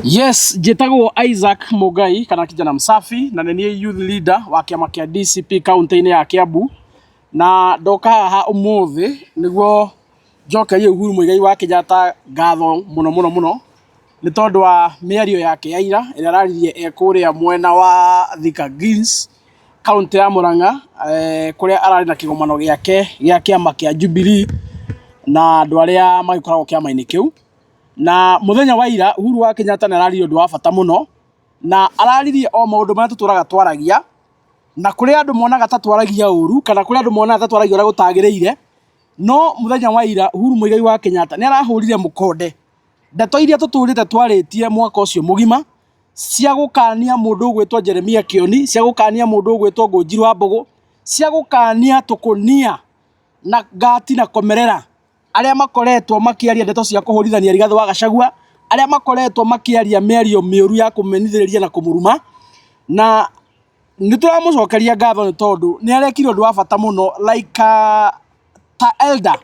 Yes, njĩtagwo Isaac Mũngai kana kijana msafi na nĩ niĩ youth leader wa kĩama kĩa DCP kaunti-inĩ ya Kiambu. Na ndoka haha ũmũthĩ nĩguo njokerie Uhuru Muigai wa Kenyatta ngatho mũno mũno mũno nĩ tondũ wa mĩario yake ya ira ĩrĩa araririe e kũrĩa mwena wa Thika Greens, kaunti ya Murang'a, kũrĩa ararĩ na kĩgomano gĩake gĩa kĩama kĩa Jubilee na andũ arĩa magĩkoragwo kĩama-inĩ kĩu. Na mũthenya wa ira Uhuru wa Kenyatta nĩ araririe ũndũ wa bata mũno, na araririe o maũndũ marĩa tũtũraga twaragia, na kũrĩ andũ monaga ta twaragia ũru, kana kũrĩ andũ monaga ta twaragia ũrĩa gũtagĩrĩire, no mũthenya wa ira Uhuru Muigai wa Kenyatta nĩ arahũrire mũkonde ndeto iria tũtũrĩte twarĩtie mwaka ũcio mũgima, cia gũkania mũndũ ũgwĩtwo Jeremiah Kĩoni, cia gũkania mũndũ ũgwĩtwo Ngũnjiri wa Mbũgũ, cia gũkania tũkũnia na ngati na komerera. Arĩa makoretwo makĩaria ndeto cia kũhũrithania Rigathĩ wa Gachagua, arĩa makoretwo makĩaria mĩario mĩũru ya kũmenithĩrĩria na kũmũruma, na nĩ tũramũcokeria ngatho nĩ tondũ nĩ arekire ũndũ wa bata mũno like ta elder,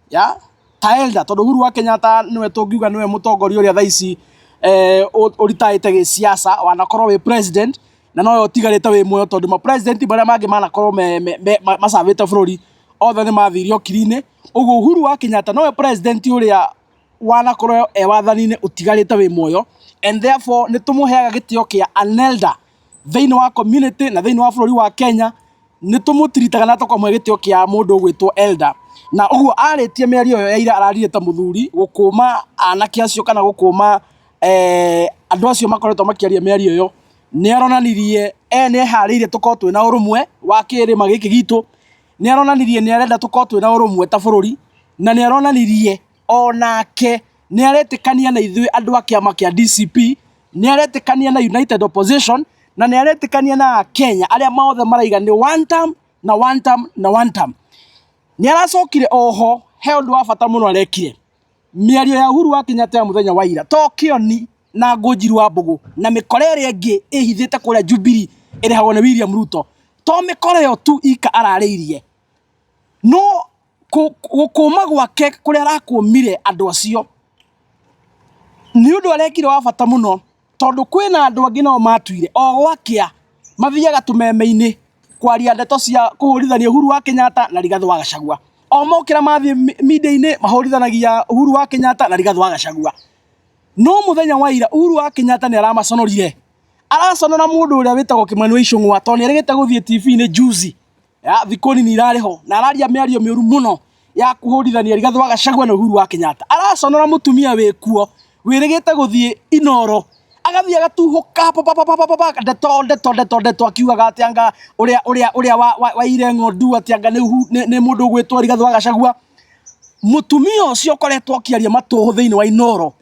yeah? Ta elder tondũ Uhuru wa Kenyatta nĩwe tũngiuga nĩwe mũtongoria ũrĩa thaa ici ũritaĩte gĩsiasa wanakorwo wĩ president na nowe ũtigarĩte wĩ muoyo tondũ ma president marĩa mangĩ manakorwo macabĩte bũrũri othe nĩ mathiire ũkiri-inĩ. Ũguo Uhuru wa Kenyatta nowe president ũrĩa wanakorwo e wathani-inĩ ũtigarĩte wĩ muoyo, and therefore nĩ tũmũheaga gĩtĩo kĩa an elder thĩinĩ wa community na thĩinĩ wa bũrũri wa Kenya. Nĩ tũmũtiritaga na tũkamũhe gĩtĩo kĩa mũndũ ũgwĩtwo elder. Na ũguo arĩtie mĩario ĩyo ya ira araririe ta mũthuri gũkũma anake acio kana gũkũma andũ acio makoretwo makĩaria mĩario ĩyo. Nĩ aronanirie nĩ eharĩirie tũkorwo twĩna ũrũmwe wa kĩrĩma gĩkĩ gitũ. Nĩ aronanirie nĩ arenda tũkorwo twĩna ũrũmwe ta bũrũri, na nĩ aronanirie onake nĩ aretĩkania na ithuĩ andũ a kĩama kĩa DCP, nĩ aretĩkania na United Opposition, na nĩ aretĩkania na Akenya arĩa othe maraiga nĩ one term na one term na one term. Nĩ aracokire oho he ũndũ wa bata mũno arekire. Mĩario ya Uhuru wa Kenyatta ya mũthenya wa ira to Kĩoni na Ngũnjiri wa Mbũgũ na mĩkora ĩrĩa ĩngĩ ĩhithĩte kũrĩa Jubilee ĩrĩhagwo nĩ William Ruto, to mĩkora ĩyo tu ika ararĩirie, no gũkũma gwake kũrĩa arakũmire andũ acio nĩ ũndũ arekire wa bata mũno, tondũ kwĩna andũ angĩ nao matuire o gwakĩa mathiaga tũmeme-inĩ kwaria ndeto cia kũhũrithania Uhuru wa Kenyatta na Rigathĩ wa Gachagua. O mokĩra mathiĩ media-inĩ mahũrithanagia Uhuru wa Kenyatta na Rigathĩ wa Gachagua. No mũthenya wa ira Uhuru wa Kenyatta nĩ aramaconorire. Araconora mũndũ ũrĩa wĩtagwo Kĩmani wa Ichung'wa tondũ nĩ erĩgĩte gũthiĩ TV-inĩ juzi ya thikũ nini irarĩ ho na araria mĩario mĩũru mũno ya kũhũrithania Rigathĩ wa Gachagua na Uhuru wa Kenyatta. Araconora mũtumia wĩkuo wĩrĩgĩte gũthiĩ Inooro, agathiĩ agatuhũka pa pa pa pa pa ndeto ndeto ndeto ndeto akiugaga atĩ anga ũrĩa ũrĩa ũrĩa waire ng'ondu atĩ anga nĩ mũndũ ũgwĩtwo Rigathĩ wa Gachagua. Mũtumia ũcio ũkoretwo akĩaria matũhũ thĩinĩ wa Inooro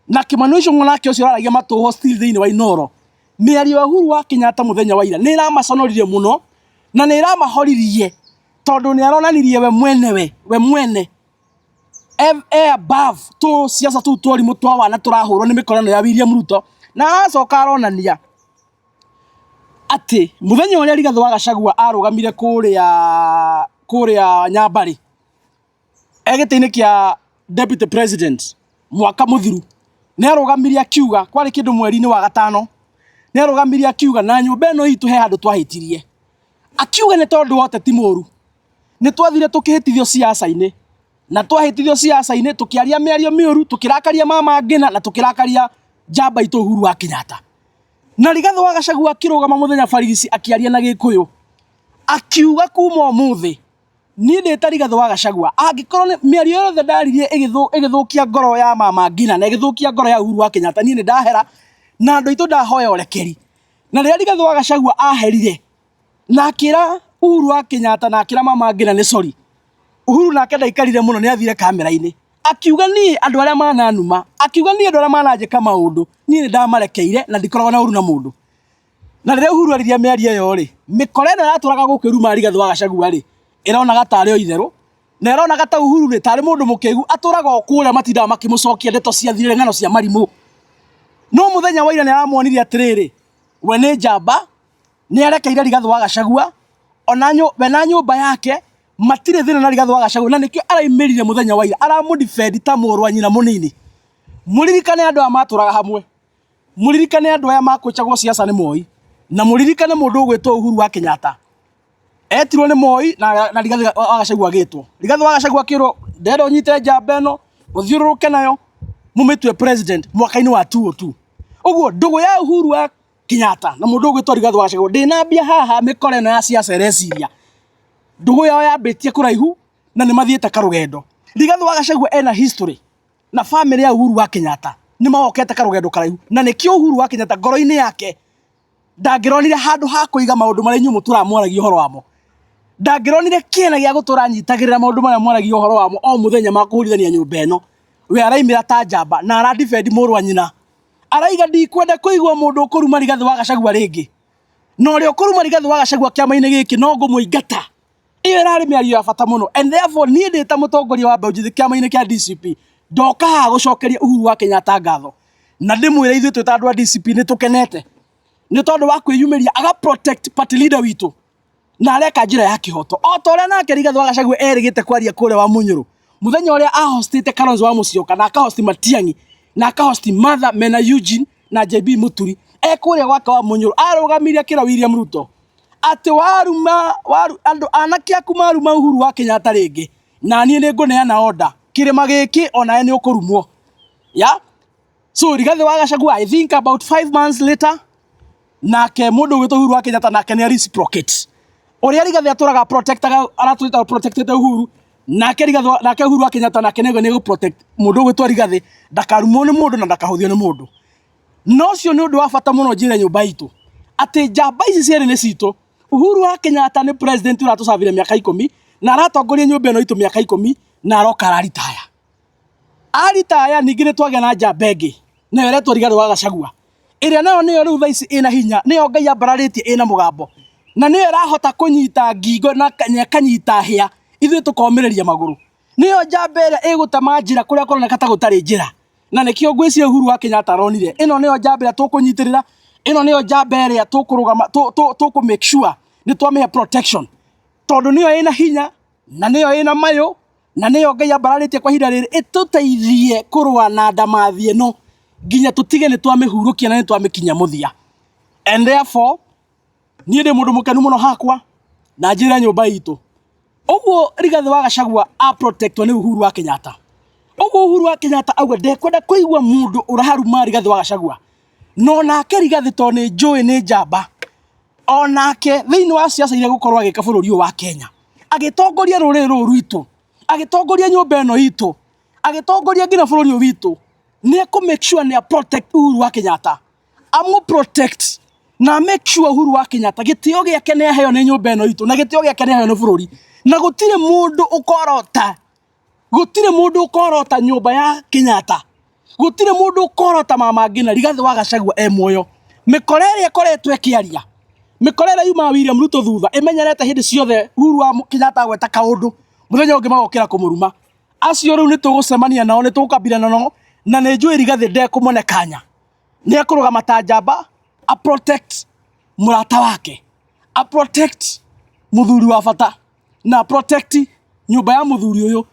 na Kĩmani wa Ichung'wa nake ũcio ũraragia matũhũ still thĩinĩ wa Inooro. Mĩario ya Uhuru wa Kenyatta mũthenya wa ira nĩ ĩramaconorire mũno na nĩ ĩramahoririe tondũ nĩ aronanirie we mwenewe, we mwene e above tũ siasa tũu twa ũrimũ twa wana tũrahũrwo nĩ mĩkora ĩno ya William Ruto. Na aracoka aronania atĩ mũthenya ũrĩa Rigathĩ wa Gachagua arũgamire kũrĩa kũrĩa Nyambarĩ e gĩtĩ-inĩ kĩa deputy president mwaka mũthiru, nĩ arũgamirie akiuga, kwarĩ kĩndũ mweri-inĩ wa gatano, nĩ arũgamirie akiuga na nyũmba ĩno itũ he handũ twahĩtirie. Akiuga nĩ tondũ wa ũteti mũru, nĩ twathire tũkĩhĩtithio siasa-inĩ, na twahĩtithio siasa-inĩ tũkĩaria mĩario mĩũru, tũkĩrakaria mama Ngina na tũkĩrakaria njamba itũ Uhuru wa Kenyatta. Na Rigathĩ wa Gachagua akĩrũgama mũthenya barigici akĩaria na Gĩkũyũ, akiuga kuma ũmũthĩ niĩ ndĩ ta Rigathĩ wa Gachagua, angĩkorwo nĩ mĩario yothe ndaririe ĩgĩthũkia ngoro ya mama Ngina na ĩgĩthũkia ngoro ya Uhuru wa Kenyatta, niĩ nĩ ndahera na andũ aitũ ndahoya ũrekeri. Na rĩrĩa Rigathĩ wa Gachagua aherire na akĩra Uhuru wa Kenyatta na akĩra mama Ngina nĩ sorry, Uhuru nake ndaikarire mũno, nĩ athire kamera-inĩ akiuga niĩ andũ arĩa mananuma, akiuga niĩ andũ arĩa mananjĩka maũndũ, niĩ nĩ ndamarekeire na ndikoragwo na ũru na mũndũ. Na rĩrĩa Uhuru aririe mĩario ĩyo rĩ, mĩkora ĩno yatũraga gũkĩruma Rigathĩ wa Gachagua rĩ, ĩronaga tarĩ o itherũ, na ĩronaga ta Uhuru rĩ, tarĩ mũndũ mũkĩgu, atũraga o kũrĩa matindaga makĩmũcokia ndeto cia thirĩ ng'ano cia marimũ. No mũthenya wa ira nĩ aramuonirie atĩrĩrĩ, we nĩ njamba, nĩ arekeire Rigathĩ wa Gachagua, ona we na nyũmba yake matirĩ thĩna na Rigathĩ wa Gachagua, na nĩkĩo araimĩrire mũthenya wa ira, aramũ defend ta mũrũ wa nyina mũnini. Mũririkane andũ aya matũraga hamwe, mũririkane andũ aya makũcagwo siasa nĩ Moi, na mũririkane mũndũ ũgwĩtwo Uhuru wa Kenyatta. Etirwo nĩ Moi na Rigathi wa Gachagua agĩtwo. Rigathi wa Gachagua akĩrwo ndĩrenda ũnyite njamba ĩno ũthiũrũrũke nayo mũmĩtue president mwaka-inĩ wa 2002. Ũguo ndũgũ ya Uhuru wa Kenyatta na mũndũ ũgwĩtwo Rigathi wa Gachagua ndĩnambia haha mĩkora ĩno ya siasa ĩreciria. Ndũgũ yao yambĩtie kũraihu na nĩ mathiĩte karũgendo. Rigathi wa Gachagua ena history na family ya Uhuru wa Kenyatta nĩ mawokete karũgendo karaihu na nĩkĩo Uhuru wa Kenyatta ngoro-inĩ yake ndangĩronire handũ ha kũiga maũndũ marĩa inyuĩ mũtũramwaragia ũhoro wamo. Ndangĩronire kĩene gĩa gũtũra anyitagĩrĩra maũndũ marĩa mwaragia ũhoro wamo o mũthenya ma kũhũrithania nyũmba ĩno. We araimĩra ta njamba na ara defend mũrũ wa nyina. Araiga ndikwenda kũigua mũndũ ũkũruma Rigathĩ wa Gachagua rĩngĩ. Na ũrĩa ũkũruma Rigathĩ wa Gachagua kĩama-inĩ gĩkĩ no ngũmũingata. Ĩyo ĩrarĩ mĩario ya bata mũno and therefore niĩ ndĩ ta mũtongoria wa mbeũ njĩthĩ kĩama-inĩ kĩa DCP ndoka haha gũcokeria Uhuru wa Kenyatta ngatho na ndĩmwĩre ithuĩ twĩ ta andũ a DCP nĩ tũkenete nĩ tondũ wa kwĩyumĩria aga protect party leader witũ na areka njĩra ya kĩhoto o ta ũrĩa nake Rigathĩ wa Gachagua erĩgĩte kwaria kũrĩa wa Munyũrũ mũthenya ũrĩa ahostĩte Kalonzo wa Musyoka na akahosti Matiang'i na akahosti Martha mena Eugene na JB Muturi e kũrĩa gwake wa Munyũrũ arũgamirie akĩra William Ruto atĩ waruma waru, andũ anake aku maruma Uhuru wa Kenyatta rĩngĩ na niĩ nĩ ngũneana order kĩrĩma gĩkĩ onawe nĩ ũkũrumwo ya. So Rigathĩ wa Gachagua, I think about 5 months later, nake mũndũ ũgwĩtwo Uhuru wa Kenyatta nake nĩ reciprocate ũrĩa Rigathĩ atũraga protectaga aratũrĩte protectĩte Uhuru, nake Rigathĩ, nake Uhuru wa Kenyatta nake nĩ protect mũndũ ũgwĩtwo Rigathĩ ndakarumwo nĩ mũndũ na ndakahũthio nĩ mũndũ. No ũcio nĩ ũndũ wa bata mũno njĩre nyũmba itũ atĩ njamba ici cierĩ nĩ citũ. Uhuru wa Kenyatta nĩ president ũratũcabire mĩaka 10 na aratongoria nyũmba ĩno itũ mĩaka 10 na aroka araritaya. Aritaya ningĩ nĩ twagĩa na njamba ĩngĩ nayo ĩretwo Rigathĩ wa Gachagua ĩrĩa nayo nĩyo rĩu thaa ici ĩna hinya, nĩyo Ngai ambararĩtie ĩna mũgambo na nĩyo ĩrahota kũnyita ngingo na ĩkanyita hĩa ithuĩ tũkomĩrĩria magũrũ. Nĩyo njamba ĩrĩa ĩgũtema njĩra kũrĩa kũroneka ta gũtarĩ njĩra na nĩkĩo ngwĩciria Uhuru wa Kenyatta aronire ĩno nĩyo njamba ĩrĩa tũkũnyitĩrĩra, ĩno nĩyo njamba ĩrĩa tũkũrũgama tũkũ make sure nĩ twamĩhe protection tondũ nĩyo ĩna hinya na nĩyo ĩna mayũ na nĩyo Ngai ambararĩtie kwa ihinda rĩrĩ ĩtũteithie kũrũa na ndamathi ĩno nginya tũtige nĩ twamĩhurũkia na nĩ twamĩkinya mũthia. And therefore niĩ ndĩ mũndũ mũkenu mũno hakwa na njĩre nyũmba itũ ũguo Rigathĩ wa Gachagua a protectwo nĩ Uhuru wa Kenyatta. Ũguo Uhuru wa Kenyatta auga ndekwenda kũigua mũndũ ũraruma Rigathĩ wa Gachagua, no nake Rigathĩ tondũ nĩ njũĩ nĩ njamba onake thĩinĩ wa siasa iria gũkorwo agĩka bũrũri ũyũ wa Kenya agĩtongoria rũrĩrĩ rũrũ rwitũ, agĩtongoria nyũmba ĩno itũ, agĩtongoria nginya bũrũri ũyũ witũ, nĩ ekũ make sure nĩ a protect Uhuru wa Kenyatta, amũ protect na make sure Uhuru wa Kenyatta gĩtĩo gĩake nĩ aheo nĩ nyũmba ĩno itũ na gĩtĩo gĩake nĩ aheo nĩ bũrũri na gũtirĩ mũndũ ũkorota, gũtirĩ mũndũ ũkorota nyũmba ya Kenyatta, gũtirĩ mũndũ ũkorota mama Ngina Rigathĩ wa Gachagua e muoyo. Mĩkora ĩrĩa ĩkoretwo ĩkĩaria, mĩkora ĩrĩa yumaga William Ruto thutha ĩmenyerete hĩndĩ ciothe Uhuru wa Kenyatta agweta kaũndũ mũthenya ũngĩ magokĩra kũmũruma. Acio rĩu nĩ tũgũcemania nao, nĩ tũgũkabirana nao na nĩ njũĩ Rigathĩ ndekũmone kanya, nĩ ekũrũgama ta njamba a protect mũrata wake, a protect mũthuri wa bata na a protect nyũmba ya mũthuri ũyũ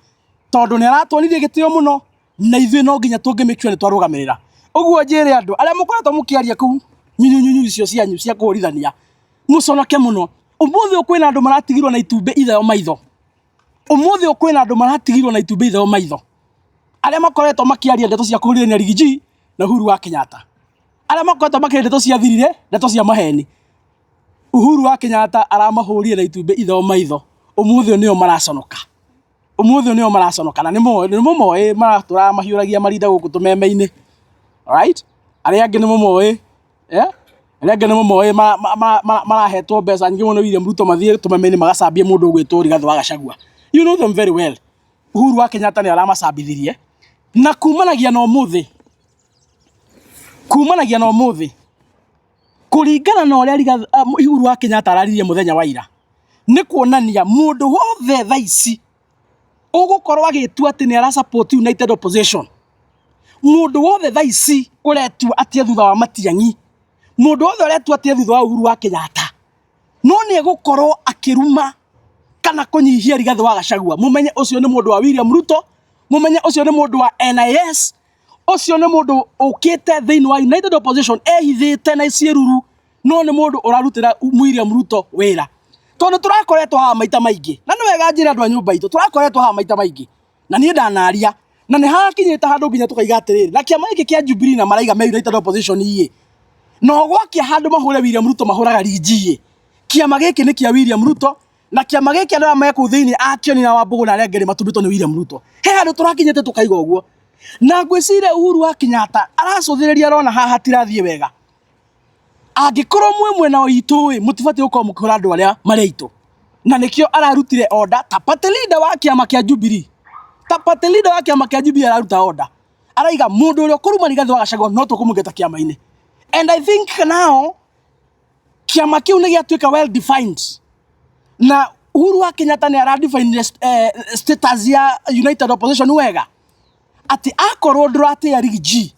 tondũ nĩ aratuonirie gĩtĩo mũno na ithuĩ no nginya tũngĩ make sure nĩ twarũgamĩrĩra. Ũguo njĩre andũ arĩa mũkoretwo mũkĩaria kũu nyunyunyunyu icio cianyu cia kũhũrithania mũconoke mũno. Ũmũthĩ ũyũ kwĩna andũ maratigirwo na itumbĩ itheo maitho. Ũmũthĩ ũyũ kwĩna andũ maratigirwo na itumbĩ itheo maitho arĩa makoretwo makĩaria ndeto cia kũhũrithania Riggy G na Uhuru wa Kenyatta, arĩa makoretwo makĩaria ndeto cia thirire, ndeto cia maheni. Uhuru wa Kenyatta aramahũrire na itumbĩ itheo maitho. Ũmũthĩ ũyũ nĩo maraconoka, ũmũthĩ ũyũ nĩo maraconoka na nĩ mũmoĩ maratũraga mahiũragia marinda gũkũ tũmeme-inĩ, alright? Arĩa angĩ nĩ mũmoĩ, arĩa angĩ nĩ mũmoĩ marahetwo mbeca nyingĩ mũno nĩ William Ruto mathiĩ tũmeme-inĩ magacambie mũndũ ũgwĩtwo Rigathĩ wa Gachagua. You know them very well. Uhuru wa Kenyatta nĩ aramacambithirie na kumanagia na ũmũthĩ, kumanagia na ũmũthĩ kũringana na ũrĩa Uhuru wa Kenyatta araririe mũthenya wa ira nĩ kuonania mũndũ wothe thaa ici ũgũkorwo agĩtua atĩ nĩ ara support United Opposition, mũndũ wothe thaa ici ũretua atĩ e thutha wa Matiang'i, mũndũ wothe ũretua atĩ e thutha wa Uhuru wa Kenyatta no nĩ egũkorwo akĩruma kana kũnyihia Rigathĩ wa Gachagua, mũmenye ũcio nĩ mũndũ wa William Ruto, mũmenye ũcio nĩ mũndũ wa NIS. Ũcio nĩ mũndũ ũkĩte thĩinĩ wa United Opposition ehithĩte na ciĩruru, no nĩ mũndũ ũrarutĩra William Ruto wĩra. Tondũ tũrakoretwo haha maita maingĩ, na nĩ wega njĩre andũ a nyũmba itũ, tũrakoretwo haha maita maingĩ, na niĩ ndanaria, na nĩ hakinyĩte handũ nginya tũkaiga atĩrĩrĩ, na kĩama gĩkĩ kĩa Jubilee na maraiga me United Opposition ĩ, no gwakia handũ mahũre William Ruto mahũraga rinji ĩ, kĩama gĩkĩ nĩ kĩa William Ruto, na kĩama gĩkĩ andũ arĩa me kũu thĩinĩ a Kioni na Wambũgũ na arĩa angĩ nĩ matũmĩtwo nĩ William Ruto. He handũ tũrakinyĩte tũkaiga ũguo. Na ngwĩciria Uhuru wa Kenyatta aracũthĩrĩria arona haha hatirathiĩ wega. Angĩkorwo mwĩ mwena witũ ĩ, mũtibatiĩ gũkorwo mũkĩhũra andũ arĩa marĩ aitũ. Na nĩkĩo ararutire order ta party leader wa kĩama kĩa Jubilee. Ta party leader wa kĩama kĩa Jubilee araruta order. Araiga mũndũ ũrĩa ũkũruma Rigathĩ wa Gachagua no tũkũmũingata kĩama-inĩ. And I think now kĩama kĩu nĩ gĩatuĩka well defined. Na Uhuru wa Kenyatta nĩ ara define status ya United Opposition wega. Atĩ akorwo ndũratĩĩa Riggy G,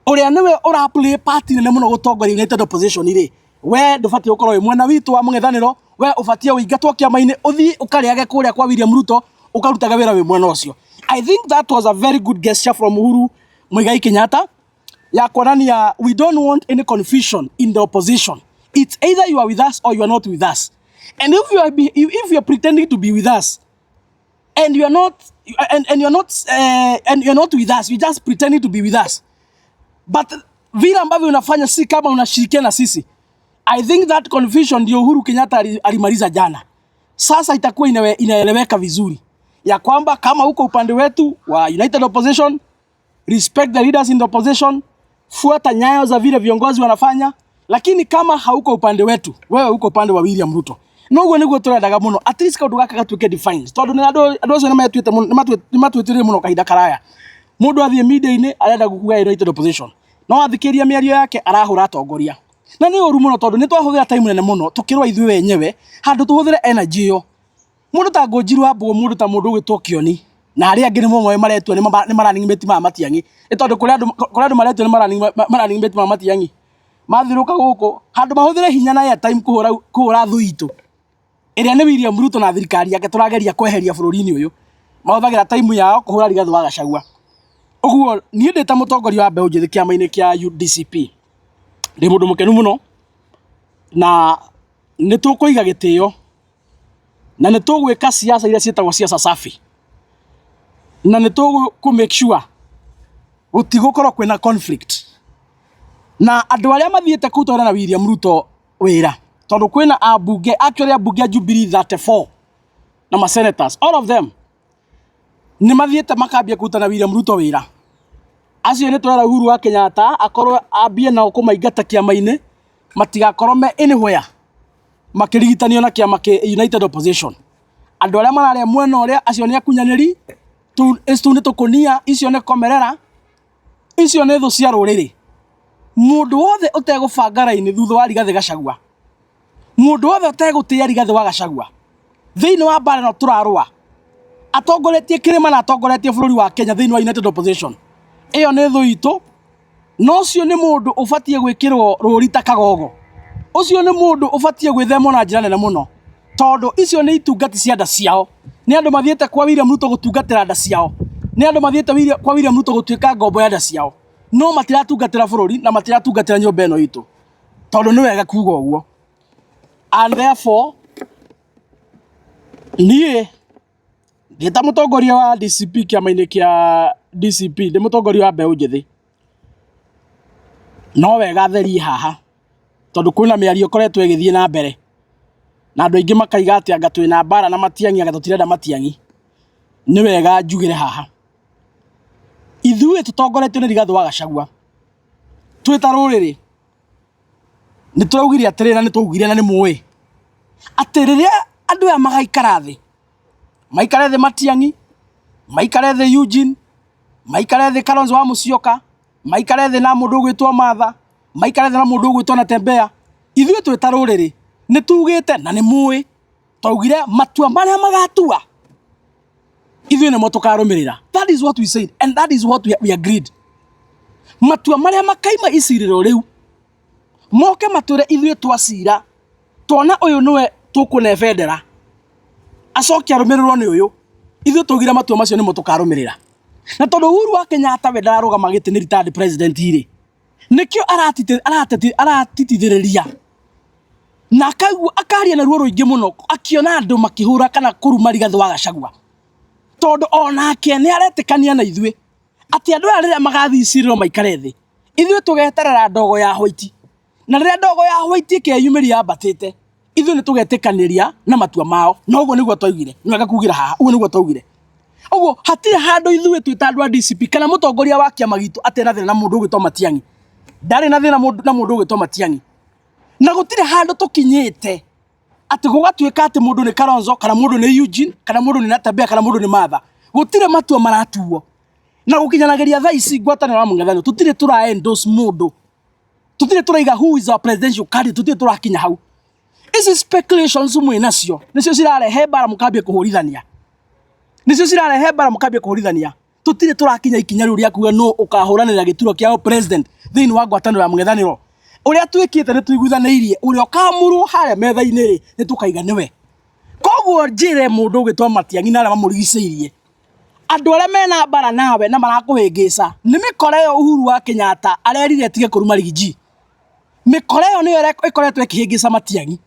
ũrĩa nĩwe ũra play part nene mũno gũtongoria United Opposition rĩ, we ndũbatiĩ gũkorwo wĩ mwena witũ wa mũng'ethanĩro, we ũbatiĩ ũingatwo kĩama-inĩ, ũthiĩ ũkarĩage kũrĩa kwa William Ruto, ũkarutage wĩra wĩ mwena ũcio. I think that was a very good gesture from Uhuru Muigai Kenyatta ya kuonania we don't want any confusion in the opposition. It's either you are with us or you are not with us. And if you are pretending to be with us and you are not and you are not and you are not with us, you just pretending to be with us. But vile ambavyo unafanya si kama unashirikiana na sisi. I think that confusion ndio Uhuru Kenyatta alimaliza jana. Sasa itakuwa inaeleweka vizuri ya kwamba kama uko upande wetu wa United Opposition, respect the leaders in the opposition, fuata nyayo za vile viongozi wanafanya, lakini kama hauko upande wetu, wewe uko upande wa William Ruto. Noguo niguo turendaga muno, at least kaundu gaka gatuike defined, tondu nĩ andũ acio nĩ muno, nĩ matuĩtĩrire muno kahinda karaya. Mundu athiĩ media-inĩ arenda kuga United Opposition, no athikĩria mĩario yake arahũra atongoria, na nĩ ũru mũno tondũ nĩ twahũthĩra time nene mũno tũkĩrũa ithuĩ wenyewe handũ tũhũthĩre energy ĩyo. Mũndũ ta Ngũnjiru wa Mbũgũ, mũndũ ta mũndũ ũgwĩtwo Kĩoni na arĩa angĩ nĩ momoĩ maretua nĩ ma running mate ma Matiang'i, nĩ tondũ kũrĩ andũ maretua nĩ ma running mate ma Matiang'i, mathiũrũrũka gũkũ handũ mahũthĩre hinya na airtime kũhũra thũ itũ ĩrĩa nĩ William Ruto na thirikari yake tũrageria kweheria bũrũri-inĩ ũyũ, mahũthagĩra time yao kũhũra Rigathĩ wa Gachagua. Ũguo niĩ ndĩ ta mũtongoria wa mbeũ njĩthĩ kĩama-inĩ kĩa UDCP, ndĩ mũndũ mũkenu mũno na nĩ tũkũiga gĩtĩo na nĩ tũgwĩka siasa iria ciĩtagwo siasa safi, na nĩ tũkũ make sure gũtigũkorwo kwĩna conflict na andũ arĩa mathiĩte kũrutana na William Ruto wĩra, tondũ kwĩna ambunge, actually ambunge a Jubilee 34 na ma senators, all of them nĩ mathiĩte makambia kũruta na William Ruto wĩra. Acio nĩ tũrera Uhuru wa Kenyatta akorwo ambie nao kũmaingata kĩama-inĩ, matigakorwo me anywhere makĩrigitanio na kĩama kĩ United Opposition. Andũ arĩa mararĩa mwena ũrĩa, acio nĩ akunyanĩri, tũu nĩ tũkũnia, icio nĩ komerera, icio nĩ thũ cia rũrĩrĩ. Mũndũ wothe ũtegũbanga raini thutha wa Rigathĩ Gachagua, mũndũ wothe ũtegũtĩĩa Rigathĩ wa Gachagua thĩinĩ wa mbara ĩno tũrarũa, atongoretie kĩrĩma na atongoretie bũrũri wa Kenya thĩinĩ wa United Opposition, ĩyo nĩ thũ itũ, na ũcio nĩ mũndũ ũbatiĩ gwĩkĩrwo rũri ta kagogo. Ũcio nĩ mũndũ ũbatiĩ gwĩthemwo na njĩra nene mũno, tondũ icio nĩ itungati cia nda ciao. Nĩ andũ mathiĩte kwa William Ruto gũtungatĩra nda ciao, nĩ andũ mathiĩte kwa William Ruto gũtuĩka ngombo ya nda ciao, no matiratungatĩra bũrũri na matiratungatĩra nyũmba ĩno itũ, tondũ nĩ wega kuga ũguo. And therefore niĩ ndĩ ta mũtongoria wa DCP kĩama-inĩ kĩa DCP, ndĩ mũtongoria wa mbeũ njĩthĩ, no wega therie haha tondũ kwĩna mĩario ĩkoretwo ĩgĩthiĩ na mbere na andũ aingĩ makaiga atĩ anga twĩna mbara na Matiang'i, anga tũtirenda Matiang'i. Nĩ wega njugĩre haha, ithuĩ tũtongoretio nĩ Rigathĩ wa Gachagua twĩ ta rũrĩrĩ nĩ tũraugire atĩrĩrĩ, na nĩ twaugire na nĩ mũĩ atĩ rĩrĩa andũ aya magaikara thĩ, maikare thĩ Matiang'i, maikare thĩ Eugene, maikare thĩ Kalonzo wa Musyoka, maikare thĩ na mũndũ ũgwĩtwo Martha, maikare thĩ na mũndũ ũgwĩtwo Natembeya, ithuĩ twĩ ta rũrĩrĩ nĩ tugĩte na nĩ mũĩ, twaugire matua marĩa magatua ithuĩ nĩmo tũkarũmĩrĩra. That is what we said and that is what we agreed. Matua marĩa makaima icirĩro rĩu moke matwĩre ithuĩ twacira tuona ũyũ nĩwe tũkũne bendera, acoke arũmĩrĩrwo nĩ ũyũ, ithuĩ twaugire matua macio nĩmo tũkarũmĩrĩra. Na tondũ Uhuru wa Kenyatta we ndararũgama gĩtĩ nĩ retired president rĩ, nĩkĩo aratitithĩrĩria na akaigua akaria na ruo rũingĩ mũno akiona andũ makĩhũra kana kũruma Rigathĩ wa Gachagua, tondũ onake nĩ aretĩkania na ithuĩ atĩ andũ aya rĩrĩa magathiĩ icirĩro maikare thĩ, ithuĩ tũgeterera ndogo ya white, na rĩrĩa ndogo ya white ĩkeyumĩria yambatĩte, ithuĩ nĩ tũgetĩkanĩria na matua mao. Na ũguo nĩguo twaugire, nĩ wega kugĩra haha, ũguo nĩguo twaugire. Ũguo hatirĩ handũ ithuĩ twĩ ta andũ a DCP kana mũtongoria wa kĩama gitũ atĩ na thĩna na mũndũ ũgwĩtwo Matiang'i. Ndarĩ na thĩna na mũndũ ũgwĩtwo Matiang'i. Na gũtirĩ handũ tũkinyĩte atĩ gũgatuĩka atĩ mũndũ nĩ Kalonzo kana mũndũ nĩ Eugene kana mũndũ nĩ Natembeya kana mũndũ nĩ Martha. Gũtirĩ matua maratuo. Na gũkinyanagĩria thaa ici ngwatanĩro ya mũng'ethanĩro tũtirĩ tũra endorse mũndũ. Tũtirĩ tũraiga who is our presidential candidate, tũtirĩ tũrakinya hau. Ici speculations mwĩ nacio nĩcio cirarehe mbara mũkambia kũhũrithania. Nĩcio cirarehe mbara mũkambia kũhũrithania. Tũtirĩ tũrakinya ikinya rĩu rĩa kuga nũ ũkahũranĩra gĩturwa kĩa president thĩinĩ wa ngwatanĩro ya mũng'ethanĩro. Ũrĩa twĩkĩte nĩ tũiguithanĩirie ũrĩa ũkamũrwo harĩa metha-inĩ rĩ, nĩ tũkaiga nĩwe. Koguo njĩre mũndũ ũgwĩtwo Matiang'i na arĩa mamũrigicĩirie, andũ arĩa mena mbara nawe na marakũhĩngĩca nĩ mĩkora ĩyo Uhuru wa Kenyatta arerire ĩtige kũruma Riggy G. Mĩkora ĩyo nĩyo ĩkoretwo ĩkĩhĩngĩca Matiang'i,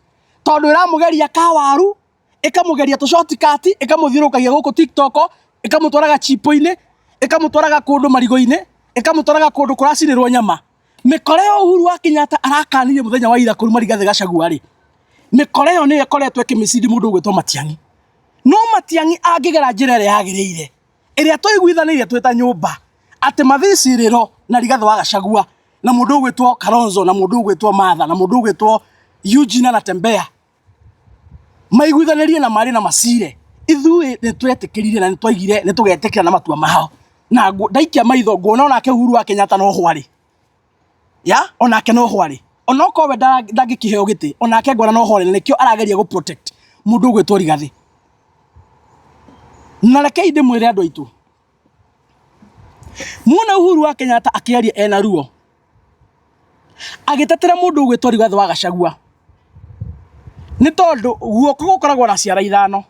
tondũ ĩramũgeria kawaru, ĩkamũgeria tũ shortcut, ĩkamũthiũrũrũkagia gũkũ TikTok, ĩkamũtwaraga chipũ-inĩ, ĩkamũtwaraga kũndũ marigũ-inĩ, ĩkamũtwaraga kũndũ kũracinĩrwo nyama. Mĩkora ĩyo Uhuru wa Kenyatta arakanirie mũthenya wa ira kũruma Rigathĩ Gachagua rĩ, mĩkora ĩyo nĩyo ĩkoretwo ĩkĩmĩcindi mũndũ ũgwĩtwo Matiang'i. No Matiang'i angĩgera njĩra ĩrĩa yagĩrĩire, ĩrĩa tũiguithanĩirie twĩ ta nyũmba, atĩ mathiĩ icirĩro na Rigathĩ wa Gachagua na mũndũ ũgwĩtwo Kalonzo na mũndũ ũgwĩtwo Martha na mũndũ ũgwĩtwo Eugene Anatembea, maiguithanĩrie na marĩ na macire, ithuĩ nĩ twetĩkĩrire na nĩ twaigire nĩ tũgetĩkĩra na matua mao. Na ndaikia maitho nguona onake Uhuru wa Kenyatta no ho arĩ. Ya, onake no ho arĩ. Onokorwo we ndangĩkĩheo gĩtĩ, onake ngona no ho arĩ, na nĩkĩo arageria gũ protect mũndũ ũgwĩtwo Rigathĩ. Na rekei ndĩmwĩre andũ aitũ, muona Uhuru wa Kenyatta akĩaria ena ruo, agĩtetera mũndũ ũgwĩtwo Rigathĩ wa Gachagua, nĩ tondũ guoko gũkoragwo na ciara ithano.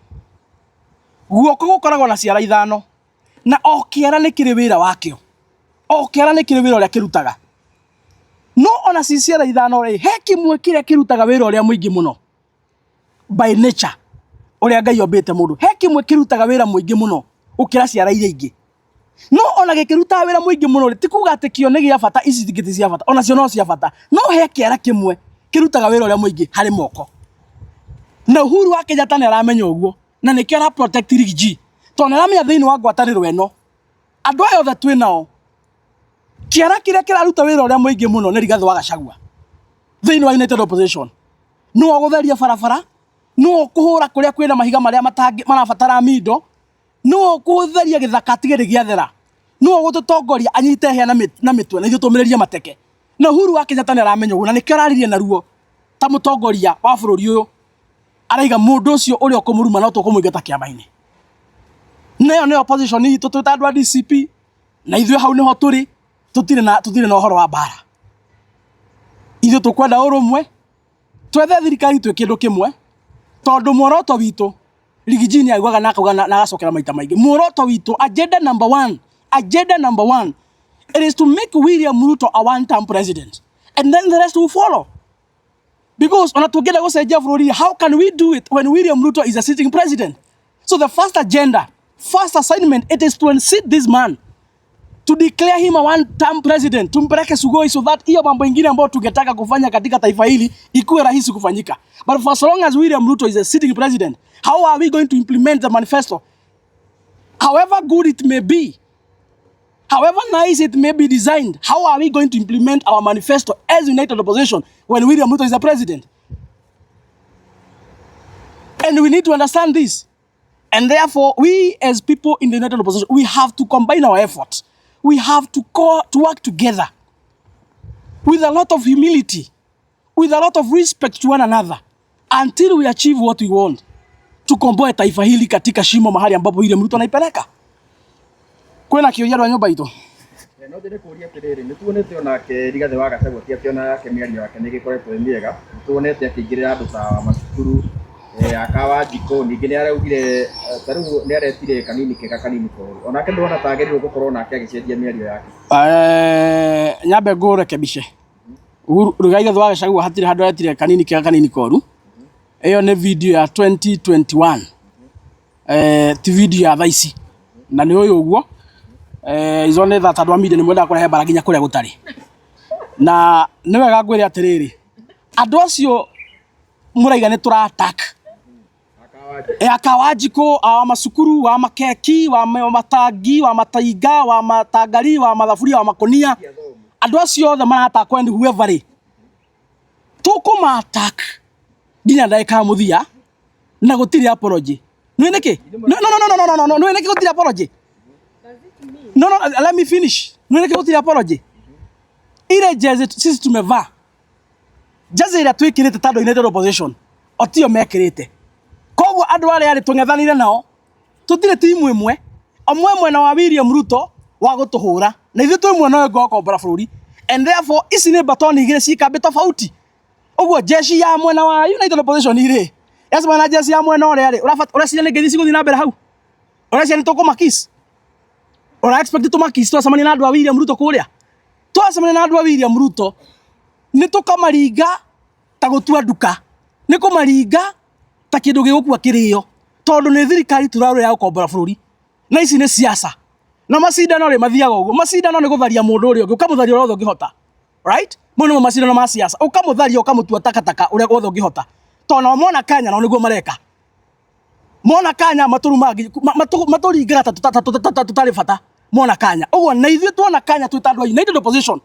Guoko gũkoragwo na ciara ithano, na o kĩara nĩ kĩrĩ wĩra wakĩo. O kĩara nĩ kĩrĩ wĩra ũrĩa kĩrutaga. No ona ci ciara ithano rĩ, he kĩmwe kĩrĩa kĩrutaga wĩra ũrĩa mũingĩ mũno by nature, ũrĩa Ngai ombĩte mũndũ. He kĩmwe kĩrutaga wĩra mũingĩ mũno gũkĩra ciara iria ingĩ. No ona gĩkĩrutaga wĩra mũingĩ mũno rĩ, ti kuga atĩ kĩo nĩ gĩa bata, ici ingĩ ti cia bata, onacio no cia bata. No he kĩara kĩmwe kĩrutaga wĩra ũrĩa mũingĩ harĩ moko. Na Uhuru wa Kenyatta nĩ aramenya ũguo, na nĩkĩo ara protect Riggy G. Tondũ nĩ aramenya thĩinĩ wa ngwatanĩro ĩno, andũ aya othe twĩ nao, kĩara kĩrĩa kĩraruta wĩra ũrĩa mũingĩ mũno nĩ Rigathĩ wa Gachagua thĩinĩ wa United Opposition. Nĩwe ũgũtheria barabara, nĩwe ũkũhũra kũrĩa kwĩna mahiga marĩa marabatara mindo, nĩwe ũkũtheria gĩthaka atige nĩ gĩathera, nĩwe ũgũtũtongoria anyite hĩa na mĩtwe na ithuĩ tũmĩrĩrie mateke. Na Uhuru wa Kenyatta nĩ aramenya ũguo na nĩkĩo araririe na ruo ta mũtongoria wa bũrũri ũyũ, araiga mũndũ ũcio ũrĩa ũkũmũruma no tũkũmũingata kĩama-inĩ. Na ĩyo nĩyo position itũ twĩ ta andũ a DCP, na ithuĩ hau nĩho tũrĩ, tũtirĩ na ũhoro wa mbara. Ithuĩ tũkwenda ũrũmwe, twethe thirikari twĩ kĩndũ kĩmwe, tondũ muoroto witũ, Riggy G nĩ augaga na akauga na agacokera maita maingĩ, muoroto witũ, agenda number one, agenda number one, it is to make William Ruto a one-term president, and then the rest will follow. Because ona tũngĩenda gũcenjia bũrũri, how can we do it when William Ruto is a sitting president? So the first agenda, first assignment, it is to unseat this man, to declare him a one-term president, tumpeleke Sugoi so that hiyo mambo ingine ambayo tungetaka kufanya katika taifa hili ikuwe rahisi kufanyika. But for so long as William Ruto is a sitting president, how are we going to implement the manifesto? However good it may be, however nice it may be designed, how are we going to implement our manifesto as united opposition when William Ruto is the president? And we need to understand this. And therefore, we as people in the united opposition, we have to combine our efforts. We have to work together with a lot of humility, with a lot of respect to one another, until we achieve what we want. Tukomboe taifa hili katika shimo mahali ambapo William Ruto anaipeleka. Kwĩna kĩũria andũ a nyũmba itũ? No ndĩrĩ kũria atĩrĩrĩ, nĩ tuonete onake Rigathĩ wa Gachagua ti atĩ ona yake mĩario yake nĩ ĩgĩkoretwo ĩ mĩega, nĩ tuonete akĩingĩrĩra andũ ta macukuru, Aka Wanjikũ ningĩ nĩ araugire ta rĩu nĩ aretire kanini kega kanini koru onake ndona ta agĩrĩirwo gũkorwo nake agĩcenjia mĩario yake. Nyambe ngũrekebishe. Rigathi wa Gachagua hatirĩ handũ aretire kanini kega kanini koru. Ĩyo nĩ video ya 2021. Ti video ya thaa ici. Na nĩ ũyũ ũguo. Izo nĩ tha tondũ a media nĩ mwendaga kũrehe mbara nginya kũrĩa gũtarĩ. Na nĩ wega ngwĩre atĩrĩrĩ, andũ acio mũraiga nĩ tũra attack. Aka Wanjikũ, wa macukuru, wa makeki, wa matangi, wa matinga, wa matangari, wa mathaburia, wa makonia. Andũ acio othe maratakwo and whoever rĩ, tũkũma attack nginya ndagĩka ya mũthia na gũtirĩ apology. Nĩ nĩkĩ? No, no, no, no, no, no, no, no, nĩ nĩkĩ gũtirĩ apology? No, no, let me finish. Nĩ nĩkĩ gũtirĩ apology? Ile jezi sisi tumevaa, jezi ĩrĩa twĩkĩrĩte ta andũ a United Opposition, o tio mekĩrĩte. Koguo andũ arĩa arĩ tũng'ethanĩire nao, tũtirĩ timu ĩmwe, amwe mwena wa William Ruto wa gũtũhũra, na ithuĩ twĩ mwena ũyũ ũngĩ wa gũkombora bũrũri. And therefore, ici nĩ batoni igĩrĩ ciĩ kambĩ tofauti. Ũguo jeshi ya mwena wa United Opposition rĩ, yacemania na jeshi ya mwena ũrĩa rĩ, ũreciria nĩ ngeithi cigũthiĩ na mbere hau? Ũreciria nĩ tũkũmakiss? Ũra expect tũmakiss twacemania na andũ a William Ruto kũrĩa? Twacemania na andũ a William Ruto, nĩ tũkamaringa ta gũtua nduka. Nĩ kũmaringa ta kĩndũ gĩgũkua kĩrĩo. Tondũ nĩ thirikari tũrarũa ya gũkombora bũrũri. Na ici nĩ siasa. Na macindano rĩ mathiaga ũguo. Macindano nĩ gũtharia mũndũ ũrĩa ũngĩ, ũkamũtharia ũrĩa wothe ũngĩhota. Right? Mau nĩmo macindano ma siasa. Ũkamũtharia ũkamũtua takataka ũrĩa wothe ũngĩhota. Tondũ nao mona kanya nao nĩguo mareka. Mona kanya matũrumaga matũringaga ta tũtarĩ bata mona kanya. Ũguo na ithuĩ tuona kanya twĩ ta andũ a United Opposition,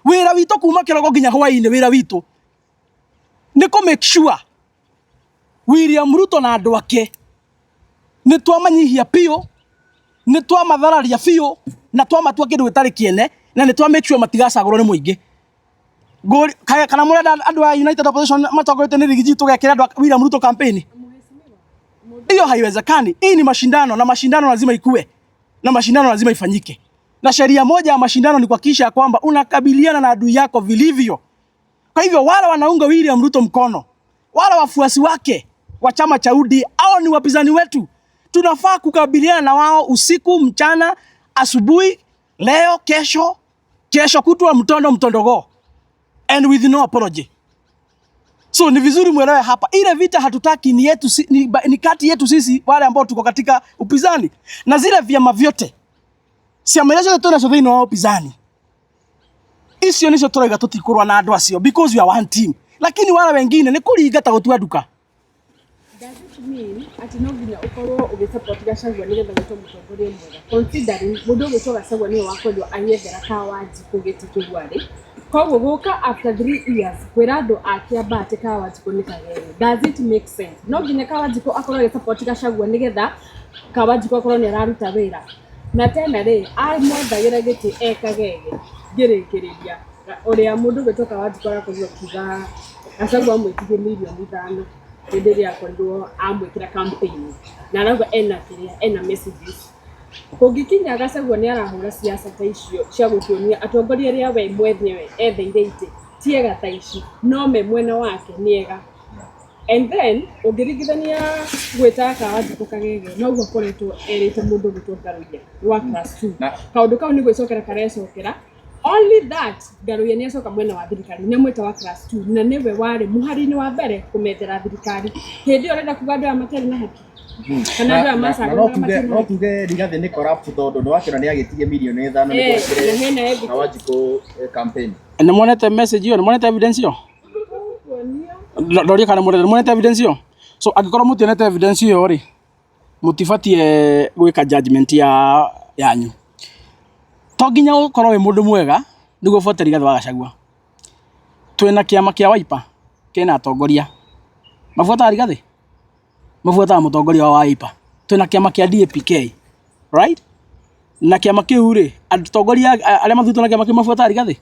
wĩra witũ kuma kĩroko nginya hwaĩ-inĩ, wĩra witũ nĩ kũ make sure William Ruto na andũ ake nĩ twamanyihia biũ, nĩ twamathararia biũ, na twamatua kĩndũ gĩtarĩ kĩene, na nĩ twa make sure matigacagũrwo nĩ mũingĩ. Kana mũrenda andũ a United Opposition matongoretio nĩ Riggy G tũgekĩra andũ a William Ruto campaign? Hiyo haiwezekani. Hii ni mashindano na mashindano lazima ikue na mashindano lazima ifanyike. Na sheria moja ya mashindano ni kuhakikisha kwamba unakabiliana na adui yako vilivyo. Kwa hivyo wale wanaunga William Ruto mkono, wale wafuasi wake wa chama cha UDA, hao ni wapinzani wetu. Tunafaa kukabiliana na wao usiku, mchana, asubuhi, leo, kesho, kesho kutwa, mtondo mtondogo, and with no apology. So ni vizuri mwelewe hapa, ile vita hatutaki ni yetu, ni kati yetu sisi wale ambao tuko katika upinzani na zile vyama vyote ciama iria ciothe twĩnacio thĩinĩ wa upinzani, icio nicio tũrauga tũtikũrũa na andũ acio because we are one team, lakini wale wengine nĩ kũringa ta gũtua nduka. Does it mean atĩ no nginya ũkorwo ũgĩsupport Gachagua nĩgetha gwĩtwo mũtongoria mwega, considering mũndũ ũgwĩtwo Gachagua nĩwe wakwendwo agĩethera Kawanjikũ gĩtĩ kĩu arĩ? Koguo gũka after 3 years kwĩra andũ a Kiambaa atĩ Kawanjikũ nĩ kagere, does it make sense? No nginya Kawanjikũ akorwo agĩsupport Gachagua nĩgetha Kawanjikũ akorwo nĩ araruta wĩra? Na tena rĩ, amwethagĩra gĩtĩ e kagege. Ngĩrĩkĩrĩria, ũrĩa mũndũ ũgwĩtwo Kawanjikũ arakorirwo akiuga Gachagua amwĩtirie mirioni 5 hĩndĩ ĩrĩa akorirwo amwĩkĩra campaign, na arauga ena kĩrĩa, ena messages. Kũngĩkinya Gachagua nĩ arahũra ciaca ta icio cia gũtuonia atongoria arĩa we mwenyewe etheire itĩ ti ega ta ici, no me mwena wake nĩ ega. And then ũngĩringithania gwĩta Kawanjikũ kagege, noguo akoretwo erĩte mũndũ ũgwĩtwo Ngaruiya wa class 2. Kaũndũ kau nĩ gwĩcokera karecokera, only that Ngaruiya nĩ acoka mwena wa thirikari, nĩ amwĩta wa class 2, na nĩwe warĩ mũhari-inĩ wa mbere kũmethera thirikari. Hĩndĩ ĩyo ũrenda kuga andũ aya matiarĩ na haki, kana andũ aya Na no macagũranaga tuge matirĩ na no haki? Tuge Rigathi nĩ corrupt tondũ nĩ wakĩona nĩ agĩtirie mirioni 5 nĩguo Na ekĩre hena evidence. Kawanjikũ campaign. Nĩ monete message ĩyo? Nĩ monete evidence ĩyo? Kuonia. Ndoria kana nĩ monete evidence ĩyo. So angĩkorwo mũtionete evidence ĩyo rĩ, mũtibatiĩ gwĩka judgment ya yanyu. To nginya ũkorwo wĩ mũndũ mwega nĩguo ũbuate Rigathĩ wa Gachagua. Twĩna kĩama kĩa Wiper kĩna atongoria mabuataga Rigathĩ, mabuataga mũtongoria wa Wiper. Twĩna kĩama kĩa DAPK, right? Na kĩama kĩu rĩ, atongoria arĩa mathurĩtwo na kĩama kĩu mabuataga Rigathĩ,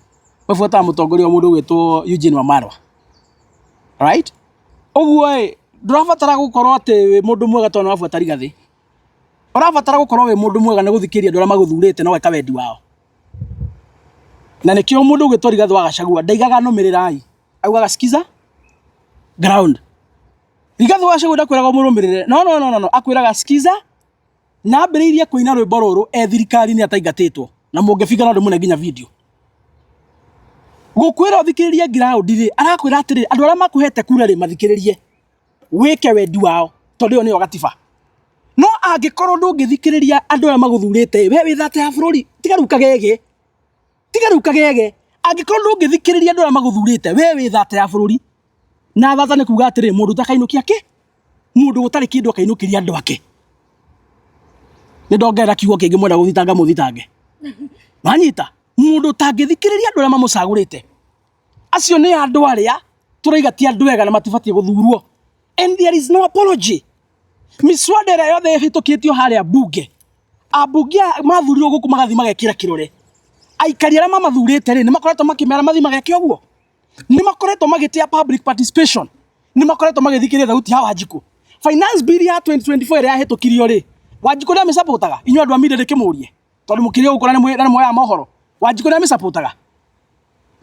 mabuataga mũtongoria wa mũndũ ũgwĩtwo Eugene Wamalwa, right? Ũguo ĩ, ndũrabatara gũkorwo atĩ wĩ mũndũ mwega tondũ nĩ wabuata Rigathĩ. Ũrabatara gũkorwo wĩ mũndũ mwega nĩ gũthikĩrĩria andũ arĩa magũthurĩte na ũgeka wendi wao. Na nĩkĩo mũndũ ũgwĩtwo Rigathĩ wa Gachagua ndaigaga nũmĩrĩrai, augaga sikiza ground. Rigathi wa Gachagua ndakwĩraga ũmũrũmĩrĩre. No no no no no, akwĩraga skiza na ambĩrĩirie kũina rwĩmbo rũrũ e thirikari-inĩ ataingatĩtwo na mũngĩbinga no ndĩmũne nginya video. Gũkwĩra ũthikĩrĩrie ground rĩ, arakwĩra atĩrĩ andũ arĩa makũhete kura rĩ mathikĩrĩrie wĩke wendi wao tondũ ĩyo nĩyo gatiba. No angĩkorwo ndũngĩthikĩrĩria andũ arĩa magũthurĩte we wĩ thata ya bũrũri, tiga rĩu kagege, tiga rĩu kagege. Angĩkorwo ndũngĩthikĩrĩria andũ arĩa magũthurĩte we wĩ thata ya bũrũri. Na thata nĩ kuga atĩrĩ mũndũ ũtakainũkia kĩ? Mũndũ gũtarĩ kĩndũ akainũkĩria andũ ake. Nĩ ndongerera kiugo kĩngĩ mwenda gũthitanga mũthitange. Wanyita? Mũndũ ũtangĩthikĩrĩria andũ arĩa mamũcagũrĩte. Acio nĩ andũ arĩa tũraiga ti andũ ega na matibatiĩ gũthurwo. And there is no apology. Miswada ĩrĩa yothe ĩhĩtũkĩtio harĩa mbunge, ambunge aya mathurirwo gũkũ magathiĩ magekĩra kĩrore. Aikari arĩa mamathurĩte rĩ, nĩ makoretwo makĩmera mathiĩ mageke ũguo? Nĩ makoretwo magĩtĩa public participation? Nĩ makoretwo magĩthikĩrĩria thauti ya Wanjikũ? Finance bill ya 2024 ĩrĩa yahĩtũkirio rĩ, Wanjikũ nĩ amĩcapotaga? Inyuĩ andũ a media ndĩkĩmũrie, tondũ mũkĩrĩ gũkũ na nĩ muoyaga mohoro. Wanjikũ nĩ amĩcapotaga?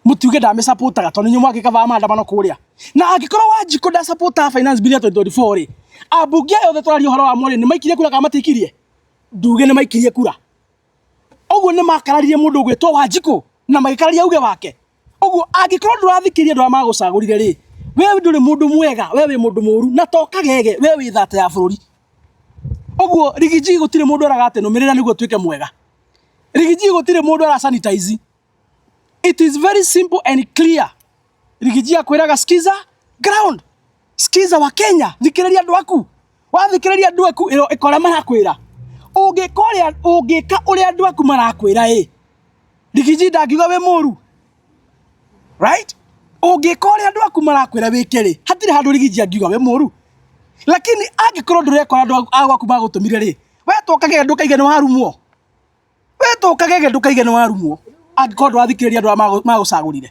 Mũtiuge ndamĩcapotaga tondũ inyuĩ mwagĩkavaga maandamano kũrĩa. Na angĩkorwo Wanjikũ ndacapotaga finance bill ya 2024 rĩ, ambunge aya othe tũraria ũhoro wa rĩ, nĩ maikirie kura kana matiaikirie? Nduge nĩ maikirie kura. Ũguo nĩ makararirie mũndũ ũgwĩtwo Wanjikũ na magĩkararia uge wake. Ũguo angĩkorwo ndũrathikĩrĩria andũ arĩa magũcagũrire rĩ, we ndũrĩ mũndũ mwega, we wĩ mũndũ mũru na to kagege, we wĩ thata ya bũrũri. Ũguo Rigiji gũtirĩ mũndũ eraga atĩ nũmĩrĩra nĩguo ũtuĩke mwega. Rigiji gũtirĩ mũndũ ara sanitize. It is very simple and clear. Rigiji akwĩraga skiza ground. Skiza wa Kenya, thikĩrĩria andũ aku. Wathikĩrĩria andũ aku ĩro ĩka ũrĩa marakwĩra. Ũngĩka ũrĩa ũngĩka ũrĩa andũ aku marakwĩra ĩ, Rigiji ndangiuga wĩ mũru. Right? Ũngĩka ũrĩa andũ aku marakwĩra wĩke rĩ, hatirĩ handũ Rigiji angiuga wĩ mũru. Lakini angĩkorwo ndũreka ũrĩa andũ a gwaku magũtũmire rĩ, we tũkage ndũkaige nĩ warumwo. We tũkagege ndũkaige nĩ warumwo angĩkorwo ndũrathikĩrĩria andũ arĩa magũcagũrire.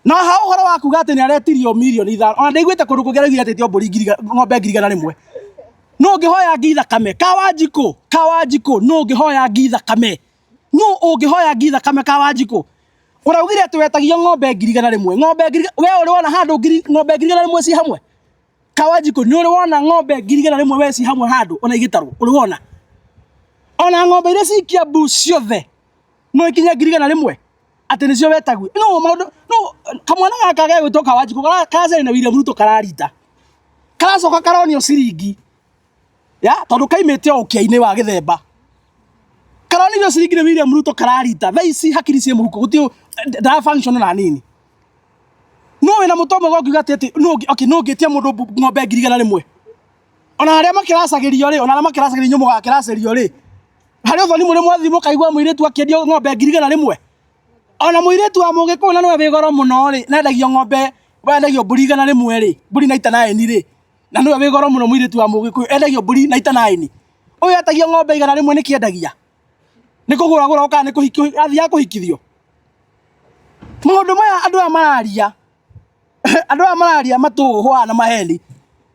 Na ha ũhoro wa kuga atĩ nĩ aretirio mirioni ithano, ona ndaiguĩte kũndũ kũngĩ araugire atĩtio mbũri ngiri ng'ombe 100,000. Nũ ũngĩhoya ngi thakame? Kawanjikũ, Kawanjikũ, nũ ũngĩhoya ngi thakame? Nũ ũngĩhoya ngi thakame Kawanjikũ? Ũraugire atĩ wetagio ng'ombe 100,000. Ng'ombe ngiri, we ũrĩ wona handũ ngiri ng'ombe 100,000 ci hamwe? Kawanjikũ, nĩ ũrĩ wona ng'ombe 100,000 we ci hamwe handũ ona igĩtarwo? Ũrĩ wona? Ona ng'ombe iria ci Kiambu ciothe no ikinye 100,000 atĩ nĩcio wetagio. No maũndũ no kamwana gaka gegwĩtwo Kawanjikũ karacaria na William Ruto kararita. Karacoka karonio ciringi ya tondũ kaimĩte o ũkĩa-inĩ wa gĩthemba. Karonirio ciringi nĩ William Ruto kararita. Thaa ici hakiri ciĩ mũhuko gũtirĩ ndara function ona hanini. No wĩna mũtwe mwega ũngiuga atĩ atĩ no okay no ũngĩtia mũndũ ng'ombe 100,000. Ona arĩa makĩracagĩrio rĩ, ona arĩa makĩracagĩrio inyuĩ mũgakĩracĩrio rĩ, harĩ ũthoni mũrĩ mwathiĩ mũkaigua mũirĩtu akĩendio ng'ombe 100,000. Ona mũirĩtu wa mũgĩkũyũ na nĩwe wĩ goro mũno rĩ, na endagio ng'ombe, wendagio mbũri 100 rĩ, mbũri 99 rĩ, na nĩwe wĩ goro mũno mũirĩtu wa mũgĩkũyũ endagio mbũri 99. Ũyũ etagio ng'ombe 100 nĩkĩ endagia? Nĩ kũgũra agũraga kana nĩ kũhikio athiaga kũhikithio? Maũndũ maya andũ aya mararia, andũ aya mararia matũhũaga na maheni,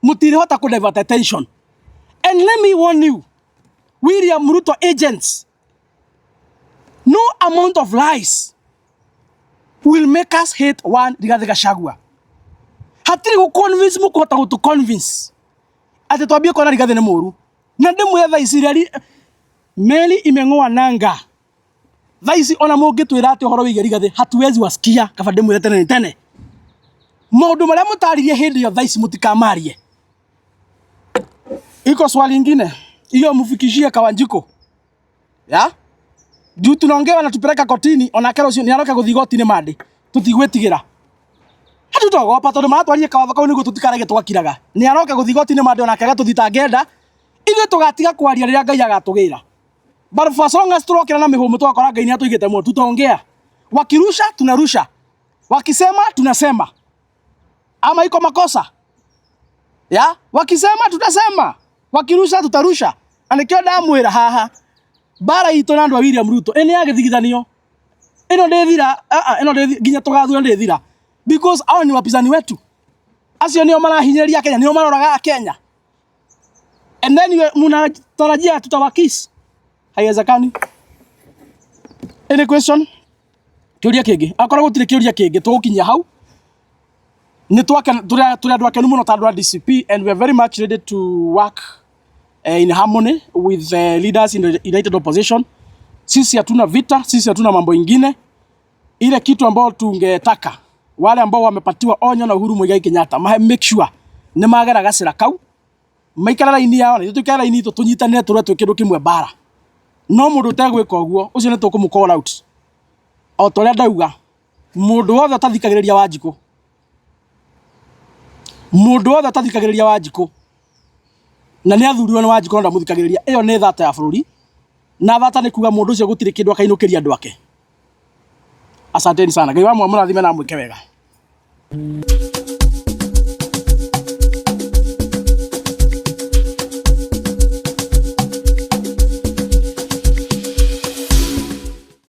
mũtirĩhota kũ divert attention. And let me warn you, William Ruto agents, no amount of lies will make us hate one Rigathi Gachagua. Hatirĩ gũ convince mũkũhota gũtũ convince atĩ twambie kuona Rigathi nĩ mũru. Na ndĩmwĩre thaa ici reri meli imeng'oa nanga. Thaa ici ona mũngĩtwĩra atĩ ũhoro wĩgiĩ Rigathi hatuwezi wasikia, kaba ndĩmwĩre tene nĩ tene. Maũndũ marĩa mũtaririe hĩndĩ ĩyo thaa ici mũtikamarie. Iko swali ingine hiyo mfikishie Kawanjiko ya juu tunaongea wanatupeleka kotini onake rũciũ nĩ aroka gũthiĩ igoti-inĩ mande tũtigwĩtigĩra hatutogopa tondũ maratwarire kawatho kau nĩguo tũtikarage twakiraga nĩ aroka gũthiĩ igoti-inĩ mande onake agatũthitanga enda ithuĩ tũgatiga kwaria rĩrĩa Ngai agatũgĩra. But for as long as turokera na mĩhũmũ tũgakora Ngai nĩ atũigĩte muoyo tutaongea. Wakirusha tunarusha, wakisema tunasema, ama iko makosa ya wakisema tutasema, wakirusha tutarusha. Na nĩkĩo ndamwĩra haha mbara itũ na andũ a William Ruto ĩ nĩ ya gĩthigithanio ĩno ndĩthira, ĩno ndĩthira nginya tũgathura ndĩthira because hao ni wapinzani wetu, acio nĩo marahinyĩrĩria Kenya, nĩo maroraga Kenya and then you mnatarajia tutawakis? Haiwezekani. Any question? Kĩũria kĩngĩ? Akorwo gũtirĩ kĩũria kĩngĩ tũgũkinyia hau. Nĩ tũrĩ andũ akenu mũno ta andũ a DCP, and we are very much ready to work in harmony with the leaders in the united opposition. Sisi hatuna vita, sisi hatuna mambo ingine. Ile kitu ambayo tungetaka wale ambao wamepatiwa onyo na Uhuru Muigai Kenyatta ma make sure nĩ magera gacĩra kau, maikara raini yao na ithuĩ tũikare raini itũ, tũnyitanĩre, tũrũe twĩ kĩndũ kĩmwe mbara. No mũndũ ũtegwĩka ũguo, ũcio nĩ tũkũmũ call out. O ta ũrĩa ndauga, mũndũ wothe ũtathikagĩrĩria Wanjikũ, mũndũ wothe ũtathikagĩrĩria Wanjikũ na nĩ athurirwo nĩ Wanjikũ no ndamũthikagĩrĩria, ĩyo nĩ thata ya bũrũri, na thata nĩ kuga mũndũ ũcio gũtirĩ kĩndũ akainũkĩria andũ ake. Asanteni sana. Ngai wa mũrathime na amwĩke wega.